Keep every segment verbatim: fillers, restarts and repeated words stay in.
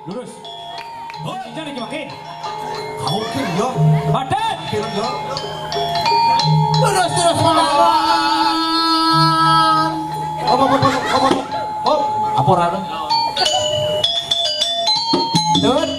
Lurus. Oh, jangan dimakin. Kau kin yo. Padat. Kin yo. Terus terus melawan. Hop hop hop hop hop. Hop. Apa rano? Dut.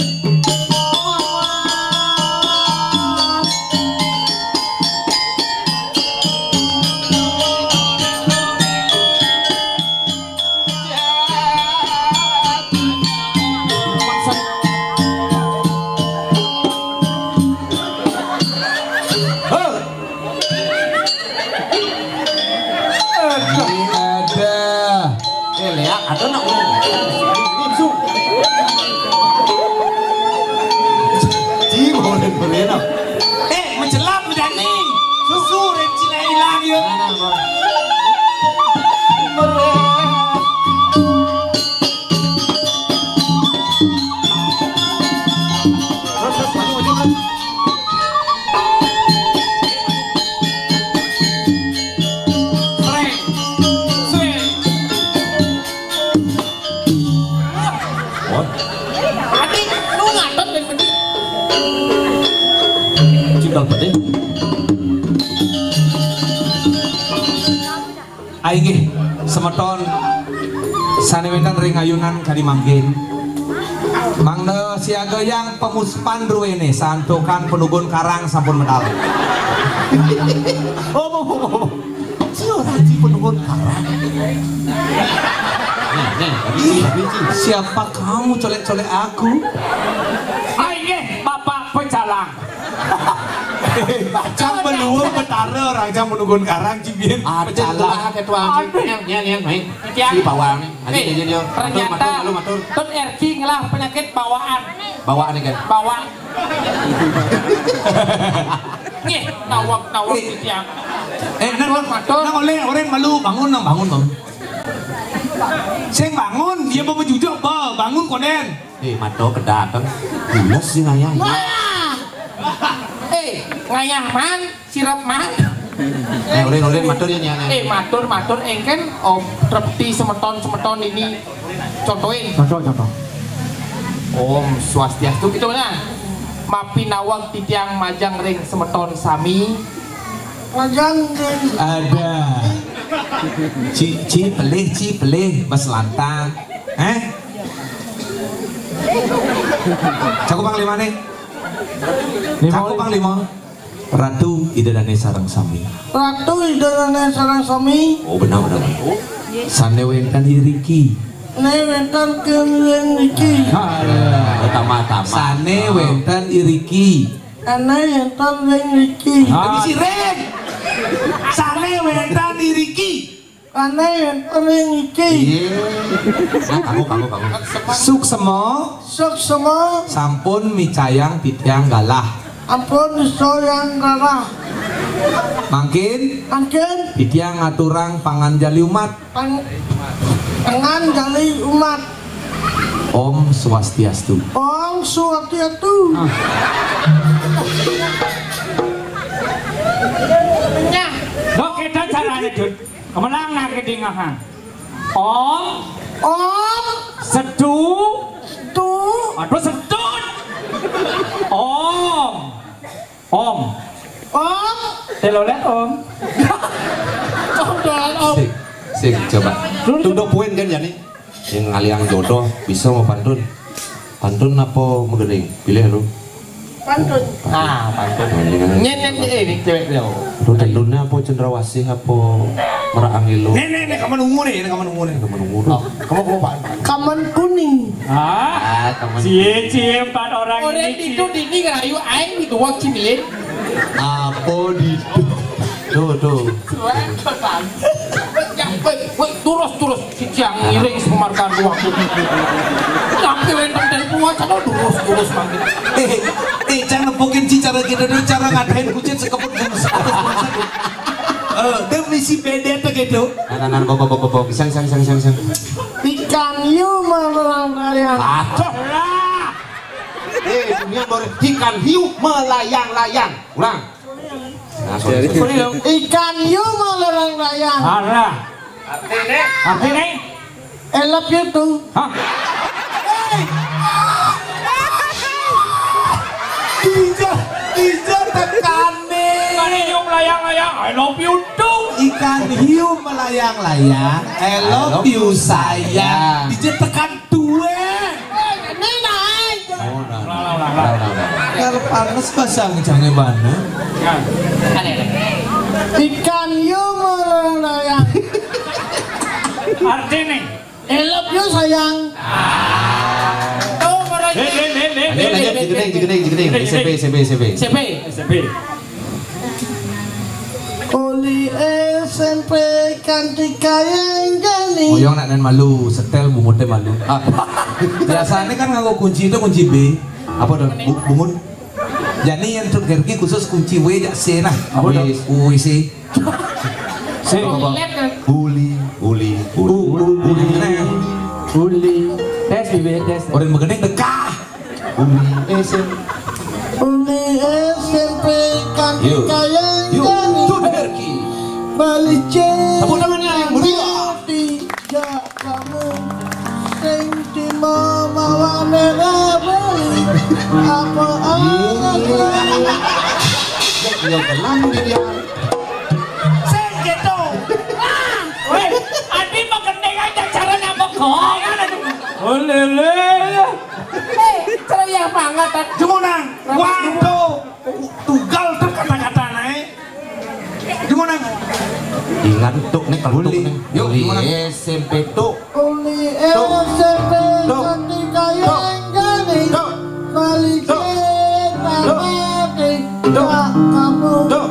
Ada. Eh, Lea, ada nak urang. Ini su. Ji, mau boleh boleh nak. Eh, mencelap menjadi. Susu, rem Cina hilang ya. Terus, terus, maju, maju, maju. Sreng. Sreng. Wah. Ati, nu ngatot dan gede. Cindol gede. Inggih, semeton sane wenten ring ayunan kadi mangkin. Mangda siaga yang pemuspan druene, santukan Penugun Karang sampun medal. Oh, oh, oh, oh. Siapa sih Penugun Karang? Nih, nih, nih, nih. Siapa kamu colek-colek aku? Inggih, Bapak Pecalang. Cang Penugun Betara, orang Cang Penugun Karang, cibin. Ada Pecalang. Ketua. Aduh. Yang, yang, yang, main. Yang. Si Pawang nih. Aja, eh, aja dia. Ternyata matur, matur, matur. Tut R Q ngelah penyakit bawaan. Bawaan nih kan. Bawaan. Nih, nawak, nawak. Eh. Titiang. Eh, nang, matur, matur. Nang oleh, oleh malu, bangun, nang bangun, bangun. Sing bangun, dia mau jujuk, ba, bangun konden. Eh, mato kedateng. Bules sih ngayah. Wah. Eh, ngayah man, sirep man. Eh, ulin, ulin, matur ya, Nyan. Eh, matur, matur, engken, Om, trepti semeton, semeton ini. Contohin. Contoh, contoh. Om Swastiastu, gitu, nah. Mapinawag titiang majeng ring semeton sami. Majeng ring. Ada. Ci, ci, pelih, ci, pelih, bas lantang. Eh? Cakupang lima nih. Lima. Cakupang lima. Ratu Ida Dane sareng sami. Ratu Ida Dane sareng sami. Oh, benar, benar, benar. Sane wenten iriki. Ne wenten kene iriki. Ada. Pertama-tama. Sane wenten iriki. Ane wenten ring iriki. Ah. Bisi ring. Sane wenten iriki. Ane wenten ring iki. Iya. Nah, kamu, kamu, kamu. Suksema. Suksema. Sampun micayang titiang galah. Ampun micayang galah. Mangkin. Mangkin. Titiang ngaturang panganjali umat. Pang-, panganjali umat. Om Swastiastu. Om Swastiastu. Ah. Nah, dok, kita caranya, Dut. Kemenang nak kedingahan. Om. Om. Sedu. Sedu. Aduh, sedut. Om. Om. Om. Telolet, Om. Om, dolan, Om. Sing, sing, coba. Dulu. Tunduk poin kan, Jani? Yang ngaliang jodoh, bisa mau pantun. Pantun apa megering? Pilih lu. Pantun. Ah, pantun. Pantun. Nyen, nyen, eh, ini cewek dia. Lu tandunnya apa cendrawasih apa merak angin lu? Nih, nih, nih, kamu nunggu nih, ini kamu nunggu nih. Kamu nunggu. Oh, kamu, kamu apaan? Kamen kuning. Ah, ah, kamen cie, kuning. Cie, empat orang. Orang ini, itu cie. Di ini ngerayu aing di dua cimilin. Apa di tuh, tuh. Suara, suara. Ya, woi, woi, terus, terus. Si Ciang ngiring semarkan waktu. Tapi wénten dan puasa lo durus-durus mangkin. Eh, eh, jangan nepukin si cara gitu dulu, cara ngadain kucing sekeput bungsu. Eh, dia misi beda tuh gitu. Nah, nah, nah, bobo, bobo, bobo, pisang, pisang, pisang, pisang, pisang. Ikan hiu melayang-layang. Aduh lah. Eh, dunia baru ikan hiu melayang-layang. Ulang. Nah, sorry, sorry. Ikan hiu melayang-layang. Arah. Artinya? Artinya? I love you too. Hah? Hei, Ijo, ijo tekane. Ikan hiu melayang-layang, I love you too. Ikan hiu melayang-layang, I love you sayang. Ijo tekan duwe. Ini naik. Oh, nah, nah, nah, nah, nah. Kalau panas pasang jange bana. Ikan hiu melayang-layang. Artine? I love you sayang. Tuh, orang Lanjut, lanjut, lanjut, lanjut, lanjut, lanjut. S M P, S M P, S M P. S M P. S M P. Uli S M P kanti kayang jani. Oyong nak nen malu, setel bungutte malu. Ah. Biasanya kan nganggo kunci itu kunci B. Apa tuh? Bu- bungut. Jani yang terakhir ki khusus kunci W jak C nah. Apa tuh? Wis. U W C. Sing. Apa? Uli, uli, uli, uli. Uli. Uli. Tes di B, tes. Orang begening dekah. Uli S M P. Uli S M P kan Yuk. Kayang Yuk. Jani. Tuh, Derki. Bali C. Tepuk tangannya yang meriah. Tidak kamu sing timo mawa merah beli. Apa alasan? Ya, ya, belang dia. Sing gitu. Wah, weh, adi mau gendeng aja cara nyamuk goongan. Oleh, oleh. Eh, ceria banget. Jumunang, waduh, tugal tuh kata-kata naik. Jumunang. Ingat tuh nih kalau tuh Uli. Nih. Yuk, Uli jumunang. S M P tuh. Uli Tuh. S M P Tuh. Cantik kayak Tuh. Gani. Tuh. Balik Tuh. Kita Tuh. Mati. Tuh. Gak kamu. Tuh.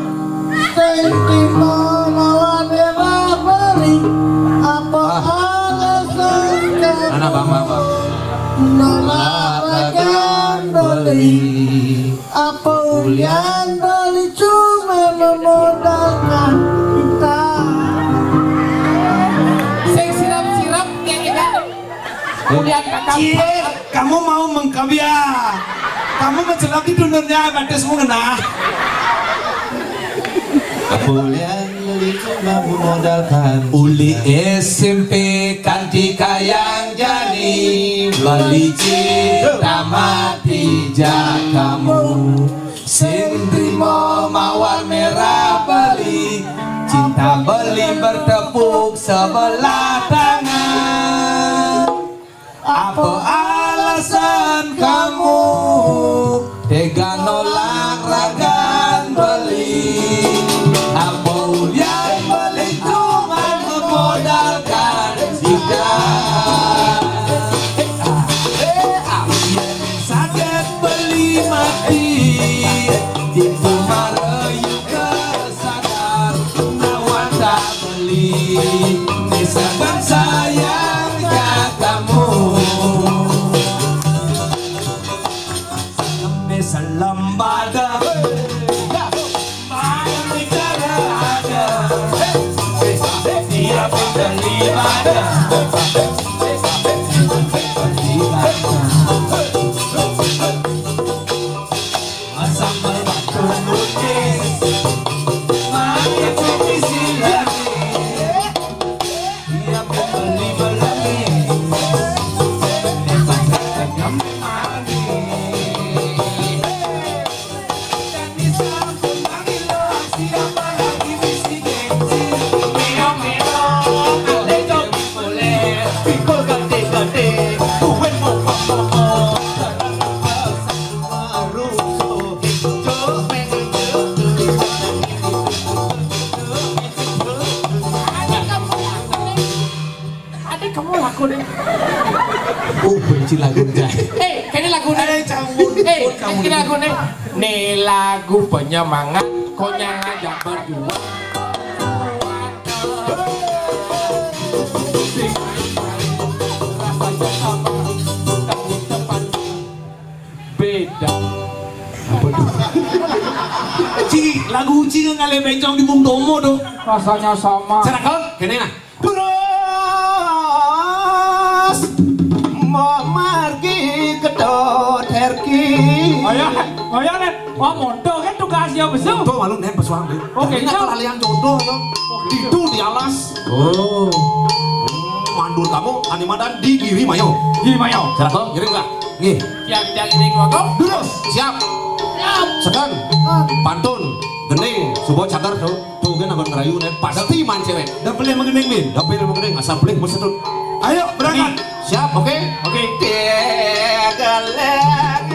Sing timo lawan era beli. Apa Ah. Alasan kamu Mana, Bang, Bang, Bang? Nolak ragan beli? Apa ulian beli cuma memodalkan kita? Sing sirap-sirap kayak kita. Ulian kakak. Cie, kamu mau mengkabiah. Kamu mencelap di dulurnya, batas mau kena. Apa ulian beli cuma memodalkan Uli S M P kanti kayang jani beli cinta mati jak kamu sing trimo mawar merah beli cinta beli bertepuk sebelah tangan. Apa alasan kamu tega nolak ragan beli? Apa ulian beli cuma memodalkan cinta? Sakit beli mati, itu marayu sadar, nawan tak beli, misalkan sayang jatamu. Salam, salam pada, ya, main bicara ada. Dia beli pada, beli pada. Adik kamu lagu deh. Oh, benci lagu, Jai. Eh, kene lagu nih. Eh, campur. Eh, kene lagu nih. Nih lagu penyemangat, konyang aja berjuang. Beda. Apa tuh? Ci, lagu Ci ngalih bencong di Bung Tomo tuh. Rasanya sama. Cara kau, kene nah. Terus memargi Kedot Herki. Ayo, ayo, Nen. Wah, mondok kan tugas ya, besu. Tuh malu, Nen, pesuang, Nen. Oke, Jadi, jauh. Kalau yang jodoh, ya. Oke, Tidur di alas. Oh. Mandur kamu, animadan di diri, mayo. Di mayo. Cara kau, ngiring lah. Nggih. Tiang-tiang ini ngomong. Durus. Siap. Siap. Sekan. Pantun. Gending. Suba cager tuh. Tuh kan akan ngerayu nih. Pasti man cewek. Dah pilih menggending, Bin. Dapil mau gending. Asal pilih mesti tuh. Ayo, berangkat. Siap, oke? Oke. Tiga lagi.